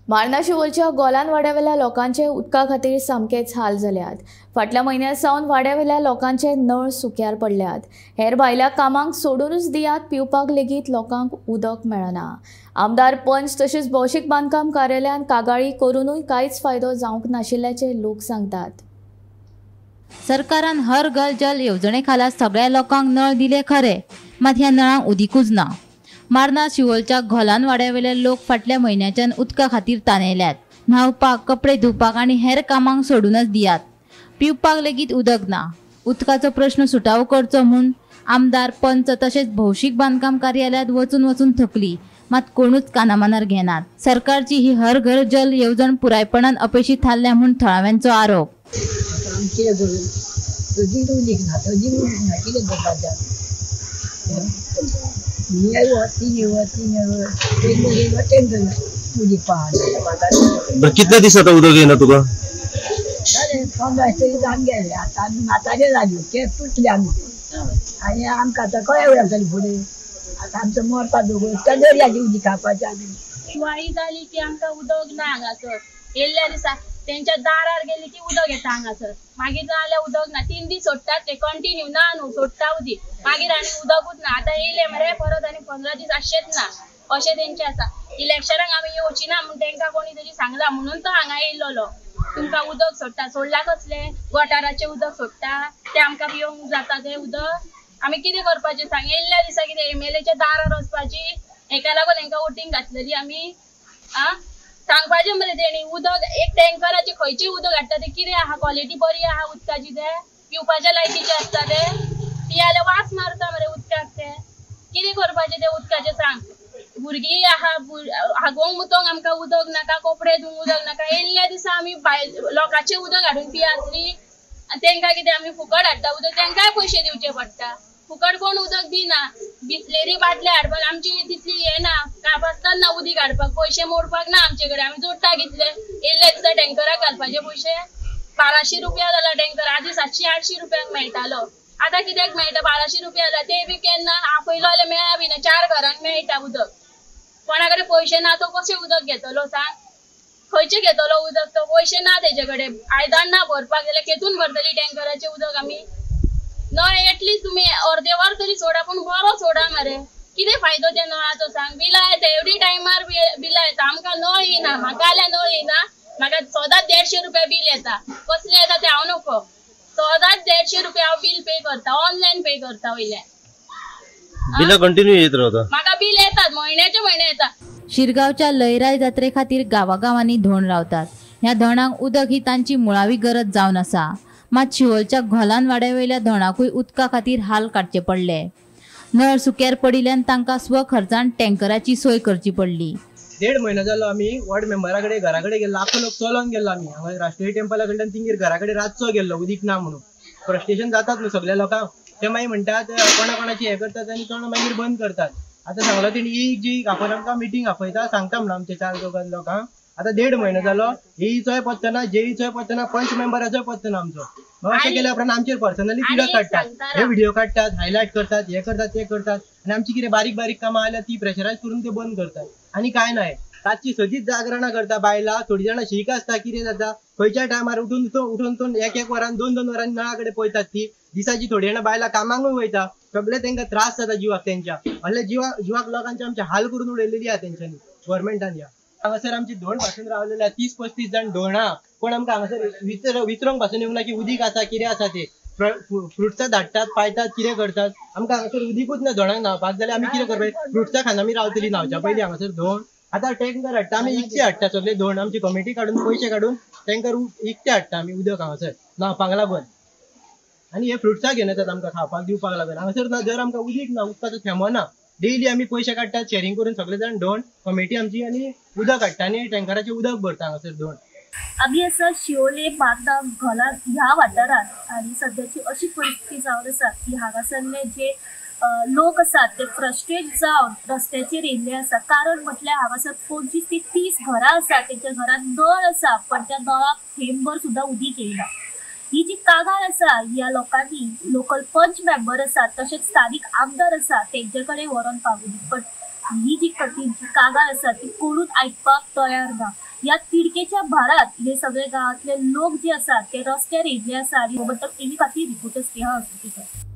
मार्ना शिवोलच्या गोलान वाड्यावेल्या लोकांचे उदका खातीर सामकेच हाल जाल्यात. फाटल्या म्हयन्या सावन वाड्यावेल्या लोकांचे नळ सुक्यार पडल्यात. हेर भायल्या कामांक सोडूनच दियात, पिवपाक लेगीत लोकांक उदक मेळना. आमदार, पंच तशेंच भौशीक बांदकाम कार्यालयान कागाळी करूनूय कांयच फायदो जावंक नाशिल्ल्याचें लोक सांगतात. सरकारान हर घर जल येवजणे खाला सगळ्या लोकांक नळ दिले खरे, मात ह्या नळांक उदीकूच ना. मार्ना शिवोलच्या घोलान वाड्यावेले लोक फाटल्या म्हयन्याच्यान उदका खातीर तानेल्यात. न्हावपाक, कपडे धुवपाक आनी हेर कामांक सोडूनच दियात, पिवपाक लेगीत उदक ना. उदकाचो प्रश्न सुटावो करचो म्हूण आमदार, पंच तशेंच भौशीक बांदकाम कार्यालयांत वचून वचून थकली, मात कोणूच कानामनार घेनात. सरकारची ही हर घर जल येवजण पुरायपणान अपेशी थारल्या म्हूण थळाव्यांचो आरोप. कितले दीस आता उदक येना तुका? म्हातारे जाली केस तुटले आमी आनी आमकां आतां कळ्ळें लागतलें फुडें. आतां आमचो मरपा दोगो त्या दर्याची उदक खावपाचें. आमी दिवाळी जाली की आमकां उदक ना हांगासर. येयल्ल्या दिसा तेंच्या दारार गेली की उदक येता हांगासर, मागीर ना जाल्यार उदक ना. 3 दीस सोडटात ते कंटिन्यू ना न्हू, सोडटा उदीक, मागीर आनी उदकूच ना. आतां येयले मरे परत आनी 15 दीस आसचेच ना अशें तेंचें आसा. इलेक्शनाक आमी येवची ना म्हूण तेंकां कोणी तरी सांगलां म्हणून तो हांगा येयल्लो. तुमकां उदक सोडटा, सोडला कसलें? गटाराचें उदक सोडटा, तें आमकां पिवंक जाता तें उदक? आमी कितें करपाचें सांग? येयल्ल्या दिसा कितें एमएलएच्या दारार वचपाची? हेका लागून हेंकां वोटींग घातलेली आमी. आं, सांगपाचें मरे तेणी उदक एक टँकराचें खंयचें उदक हाडटा तें कितें आहा, क्वॉलिटी बरी आहा उदकाची? तें पिवपाच्या लायकीचें आसता तें? पियाले वास मारता मरे उदकाक. तें कितें करपाचें तें उदकाचें सांग? भुरगीं आहा, हागोंक मुतोंक आमकां उदक नाका, कपडे धुवंक उदक नाका. येयल्ल्या दिसा आमी भायर लोकांचें उदक हाडून पियातली आनी तेंकां कितें आमी फुकट हाडटा उदक, तेंकांय पयशे दिवचे पडटा. फुकट कोण उदक दिना. बिसलेरी बाटले हाडपाक आमची तितली हें ना, कापास्तान ना उदीक हाडपाक, पयशे मोडपाक ना आमचे कडेन. आमी जोडटा कितले? येयल्ल्या दिसा टँकराक घालपाचे पयशे 1200 रुपया जाला टँकर. आदी 700-800 रुपयांक मेळटालो, आतां कित्याक मेळटा? 1200 रुपया जाला. ते बी केन्ना आपयलो जाल्यार मेळा बी ना. 4 घरांक मेळटा उदक. कोणा कडेन पयशे ना तो कशें उदक घेतलो सांग? खंयचें घेतलो उदक तो? पयशे ना तेजे कडेन, आयदन ना भरपाक जाल्यार केतून भरतली टँकराचें उदक आमी? नळ एटलीस्ट तुमी अर्दे वर तरी सोडा, पूण बरो सोडा मरे. कितें फायदो त्या नळाचो सांग? बिलां येता एवरी टायमार, बिलां येता. आमकां नळ येना, म्हाका जाल्यार नळ येना. म्हाका सदांच 150 रुपया बील येता. कसलें येता तें हांव नको. सदांच 150 रुपया हांव बील पे करता, ऑनलायन पे करता. वयल्यान बिलां कंटिन्यू येत रावता. म्हाका बील येतात म्हयन्याचे म्हयने येता. शिरगांवच्या लयराय जात्रे खातीर गांवागांवांनी धोण रावतात. ह्या धोणांक उदक ही तांची मुळावी गरज जावन आसा. मात शिवोलच्या घोलान वाड्यावेल्या धोणाकूय उदका खातीर हाल काडचे पडले. नळ सुक्यार पडिल्ल्यान तांकां स्वखर्चान टँकराची सोय करची पडली. 1.5 म्हयनो जालो आमी वॉर्ड मेंबरा कडेन घरा कडेन गेल्लो, लाखो लोक चलोन गेल्लो आमी हांगा राष्ट्रीय टेम्पला कडल्यान तिंगेर घरा कडेन रातचो गेल्लो उदीक ना म्हणून. फ्रस्ट्रेशन जातात न्हू सगळ्या लोकांक. ते मागीर म्हणटात कोणा कोणाची हें करतात आनी कोणा मागीर बंद करतात. आतां सांगलो तेणी एक जी आपोवन आमकां मिटींग आपयता, सांगता म्हणून आमच्या 4 चौगां लोकांक. आतां 1.5 म्हयनो जालो, एईचोय पत्तो ना, जेईचोय पत्तो ना, पंच मेंबराचोय पत्तो ना आमचो. मग अशें केल्या उपरांत आमचेर पर्सनली तिडक काडटात, हे व्हिडिओ काडटात, हायलायट करतात, हे करतात ते करतात आनी आमची कितें बारीक बारीक कामां आल्यार ती प्रेशरायज करून ते बंद करतात. आनी कांय ना, रातची सदींच जागरणां करता बायलां, थोडीं जाणां शीक आसता, कितें जाता खंयच्या टायमार उठून उठून 1-1 वरान 2-2 वरांनी नळा कडेन पळयतात ती. दिसाची थोडीं जाणां बायलां कामांकूय वयता, सगळे तेंकां त्रास जाता जिवाक तेंच्या. असले जिवाक लोकांचे आमचे हाल करून उडयलेली आहा तेंच्यांनी गव्हर्मेंटान. ह्या हांगासर आमची धोण पासून रावलेली आहा, 30-35 जाण धोणां, पूण आमकां हांगासर विचरोंक पासून येवंक ना की उदीक आसा कितें आसा ते. फ्रुट्सां धाडटात, पायतात, कितें करतात. आमकां हांगासर उदीकूच ना धोणांक न्हांवपाक जाल्यार आमी कितें करपाचें? फ्रुट्सां खावन आमी रावतली न्हांवच्या पयलीं हांगासर धोण. आतां टँकर हाडटा आमी, इकते हाडटा सगळे धोण, आमची कमिटी काडून पयशे काडून टँकर इकते हाडटा आमी उदक हांगासर न्हांवपाक लागून. आनी हे फ्रुट्सां घेवन येतात आमकां खावपाक दिवपाक लागून. हांगासर ना जर आमकां उदीक ना, उदकाचो थेंबो ना, डेली आमी पयशे काडटात शेरींग करून सगळे जाण धोण कमिटी आमची आनी उदक हाडटा आनी टँकराचें उदक भरता हांगासर धोण. आमी आसा शिवोले बांदा घोलान ह्या वाठारांत आनी सद्याची अशी परिस्थिती जावन आसा की हांगासरले जे लोक आसात ते फ्रस्ट्रेट जावन रस्त्याचेर येयल्ले आसा. कारण म्हटल्यार हांगासर 25 ते 30 घरां आसा, तेंच्या घरांत नळ आसा पण त्या नळाक थेंबभर सुद्दां उदीक येयना. ही जी कागाळ आसा ह्या लोकांनी लोकल पंच मेंबर आसात तशेंच स्थानीक आमदार आसा तेंचे कडेन व्हरोन पावयली, पण ही जी तेंची कागाळ आसा ती कोणूच आयकपाक तयार ना. ह्या तिडकेच्या भारात हे सगळे गांवांतले लोक जे आसात ते रस्त्यार येयल्ले आसा आनी गोमंतक टीव्ही खातीर रिपोर्टर स्नेहा असुतीकर.